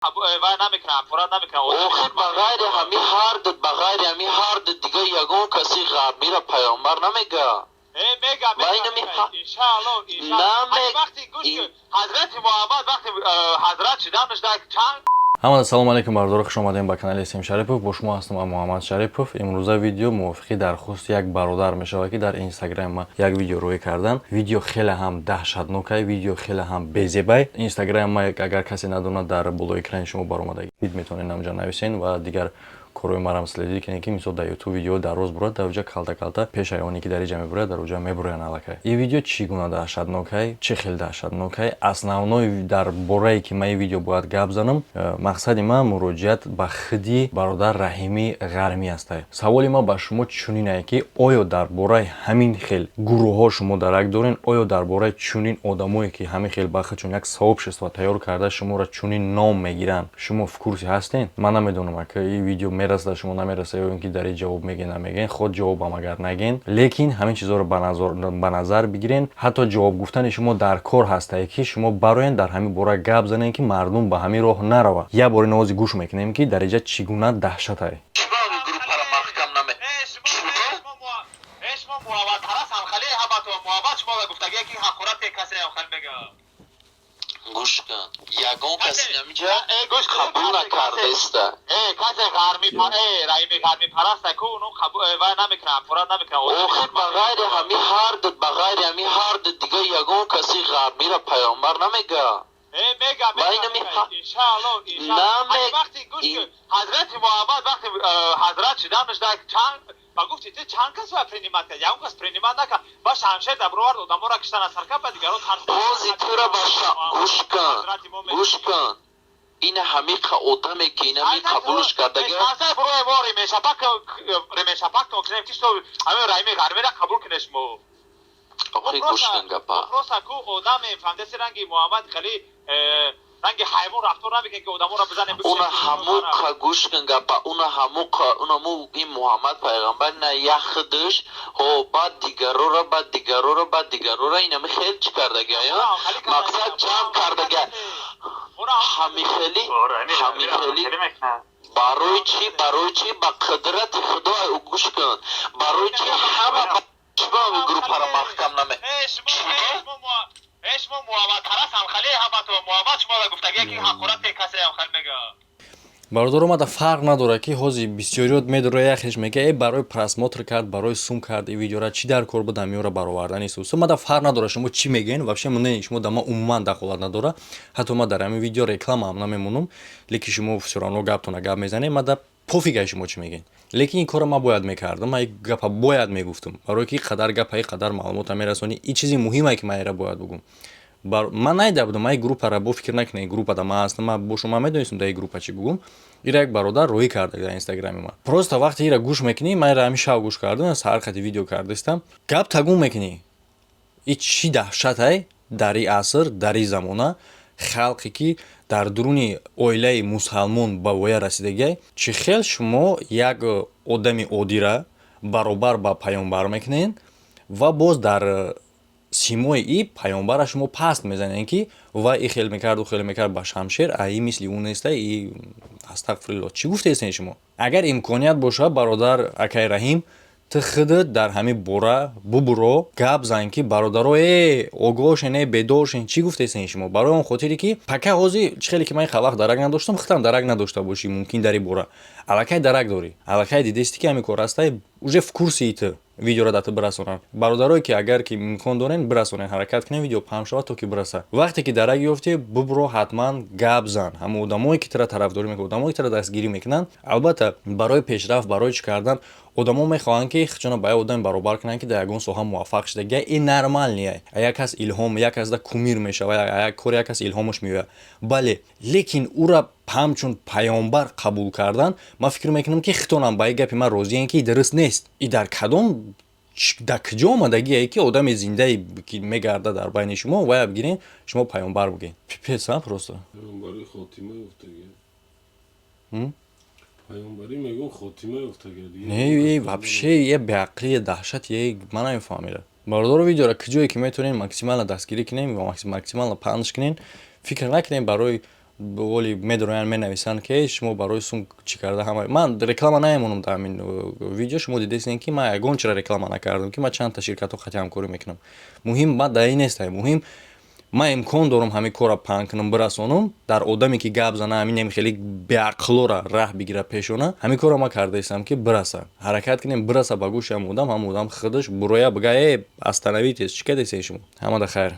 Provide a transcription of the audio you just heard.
Вай намекунам, ҳақорат намекунам. Охир, ба ғайри ҳами ҳарду, ба ғайри ҳами ҳарду дига ягон каси ғарбира паёмбар намега. Мега. Ва инами Иншаалло, Наме- вақти гӯш кун, ҳазрати Муҳаммад вақти ҳазрат шиданаш дар чанд Ҳамада салом алейкум, бардоро, хуш омадем ба канали Сим Шарипов. Бо шумо ҳастам ман, Муҳаммад Шарипов. Имрӯза видео мувофиқи дархости як бародар мешавад, ки дар Инстаграм ма як видео рӯй кардан. Видео хеле ҳам даҳшатнокай, видео хеле ҳам безебай. Инстаграм ма, агар касе надонад, дар болои экрани шумо баромада дид, метавонед намҷа нависен ва дигар корҳои марам следить кунед, ки мисол дар Ютуб видео дар роз бурад, дар уҷа калта калта пешаи оне ки дар иҷа мебурад, дар уҷа мебурянд аллакай. Ин видео чӣ гуна даҳшатнокай, чӣ хел даҳшатнокай? Основной дар борае ки ман ин видео бояд гап занам, мақсади ман муроҷиат ба хиди бародар Раҳими Ғармӣ ҳастай. Саволи ман ба шумо чунинае, ки оё дар бораи ҳамин хел гурӯҳҳо шумо дарак дорен? Оё дар бораи чунин одамое, ки ҳамин хел ба худшон як сообщество тайёр карда, шуморо чунин ном мегиранд, шумо в курсе ҳастен? Ман намедонам, ака, ин видео мерасад шумо, намераса, ё ин ки дар ин ҷавоб мегӯен, намегӯен, худ ҷавобам агар нагӯен, лекин ҳамин чизҳоро ба назар бигирен. Ҳатто ҷавоб гуфтани шумо дар кор ҳастае, ки шумо бароен дар ҳамин бора гап занен, ки мардум ба ҳамин роҳ наравад. Як бори навози гӯш мекунем, ки дар инҷа чӣ гуна даҳшатае. Чиба ами группаро маҳкам наме Шумо шумо муҳаббатпараст ҳамхали ҳамато муҳаббат шумо гуфтагие, ки ҳақорат касе ҳамхали мега. Гӯш кун, ягон каси намиҷа Гӯш кун, қабул накардаиста. Касе ғармӣ, Раҳими ғармӣ параста ку уну вай намекунам, ҳақорат намекунам. Охир, ба ғайри ҳами ҳарду, ба ғайри ҳами ҳарду дига ягон каси ғарбира паёмбар намега. Мега. Ва инами Иншаалло. Наме- Вақти гӯш кун, ҳазрати Муҳаммад вақти ҳазрат шиданаш дар чанд ба гуфти ту чанд кас ва принимать кард? Ягон кас принимать накард. Ба шамшер дар бировард, одаморо киштан аз саркаб, ба дигаро тарс. Бози тура ба гӯш кун, гӯш кун, ина ҳамиқа одаме, ки инами қабулш кардага. Шамшер бурои мо ремешапак, ремешапак кунем, ки ҳамин Раҳими Ғармира қабул кунеш мо. Охи, гӯш кун гапа. Просто ку одаме фаҳмидаси, ранги Муҳаммад хали ранги ҳайвон рафтор намекунем, ки одаморо бизанем. Уна ҳамуқа, гӯш кун гапа, уна ҳамуқа, унаму ин Муҳаммад пайғамбар на яхдш ҳо, баъд дигарора, баъд дигарора, баъд дигарора инами хел чӣ кардага, я мақсад ҷамъ кардага. Ҳамихели, ҳамихели. Барои чӣ, барои чӣ, ба қудрати Худо, гӯш кун, барои чӣ ҳама чиба группаро маҳкам наме Шумо муҳаббатпараст ҳамхали ҳамато муҳаббат шумо гуфтагие, ки ҳақорат касе ҳамхали мега. Бародаро, мада фарқ надорад, ки ҳозир бисёриёт медора, яхеш мега: «Э, барои просмотр кард, барои сум кард и видеора, чӣ дар кор буд амиёра баровардани сусу?» Мада фарқ надорад, шумо чӣ мегӯен, вообще не, шумо да ма умуман дахолат надорад. Ҳатто ма дар ҳамин видео рекламаам намемонам, лекин шумо всё равно гаптона гап мезанед. Мада пофиг ай шумо чӣ мегӯед, лекин ин корро ман бояд мекардам, ман гапа бояд мегуфтам, барое ки қадар гапа, и қадар маълумота мерасонӣ, ин чизи муҳиме, ки ман ира бояд бугум. Ман найда будам ман группара, бо фикр накунед, группада ман ҳастам, ман бо шумо медонистам дар группа чӣ бугум. Ира як бародар роҳӣ карда дар Инстаграми ман. Просто вақте ира гӯш мекунӣ, ман ира ҳамин шаб гӯш кардам, саҳар қати видео кардастам, гап тагум мекунӣ: и чӣ даҳшатай дар и аср, дар и замона, халқе ки дар дуруни оилаи мусалмон ба воя расидагиай, чӣ хел шумо як одами оддира баробар ба паёмбар мекунед ва боз дар симои и паёмбара шумо паст мезанед, ки вай и хел мекард, ӯ хел мекард ба шамшер, а и мисли ӯ неста и? Астағфирулло, чӣ гуфтаестен шумо? Агар имконият бошад, бародар акай Раҳим, ту худат дар ҳамин бора бубуро, гап зан, ки бародаро, э, огоҳ шен, э, бедор шен, чӣ гуфтаестен шумо? Барои он хотире, ки пока ҳозир чӣ хеле ки ман вақт дарак надоштам, худам дарак надошта бошӣ, мумкин дар ин бора аллакай дарак дорӣ, аллакай дидести, ки ҳамин кор ҳастай, уже в курсе и ту видеоро да ту бирасонам. Бародарое, ки агар ки имкон дорен, бирасонен, ҳаракат кунем, видео паҳн шавад, то ки бирасад. Вақте ки дарак ёфтӣ, бубуро, ҳатман гап зан. Ҳамон одамое, ки тура тарафдорӣ мекунанд, одамое, ки тура дастгирӣ мекунанд, албатта, барои пешрафт, барои чӣ кардан одамо мехоҳанд, ки худшонро ба як одаме баробар кунанд, ки дар ягон соҳа муваффақ шуда. Ин нормальный, як кас илҳом, як кас да кумир мешавад, як кор, як кас илҳомаш меояд, бале, лекин ӯра ҳамчун паёмбар қабул кардан, ман фикр мекунам, ки хитонам ба ин гапи ман розием, ки дуруст нест. И дар кадом, дар куҷо омадагие, ки одами зиндае, ки мегарда дар байни шумо, вая бигирен, шумо паёмбар бугем? Пипец, а, просто. Паёмбарӣ хотима ёфтага. Паёмбарӣ мегӯм, хотима ёфтага. Не, вообще е беақлие, даҳшат е, ман намефаҳмира. Бародаро, видеора куҷое ки метавонем, максимально дастгирӣ кунем, максимально паҳнш кунем. Фикр накунем барои Воли медороянд, менависанд, ки шумо барои сум чӣ карда ҳама. Ман реклама наемонам дар ҳамин видео. Шумо дидестем, ки ман ягон чиро реклама накардам, ки ман чандта ширкатҳо қати ҳамкорӣ мекунам. Муҳим ман дар ин нестам. Муҳим, ман имкон дорам ҳамин корро паҳн кунам, бирасонам дар одаме, ки гап зана, ҳамин неми хеле беақлора раҳ бигира пешона. Ҳамин корро ман кардаистам, ки бираса, ҳаракат кунем, бираса ба гӯши ҳам одам, ҳам одам худаш буроя бига: «Э, остановитесь, чӣ кардесен шумо?» Ҳамада хайр.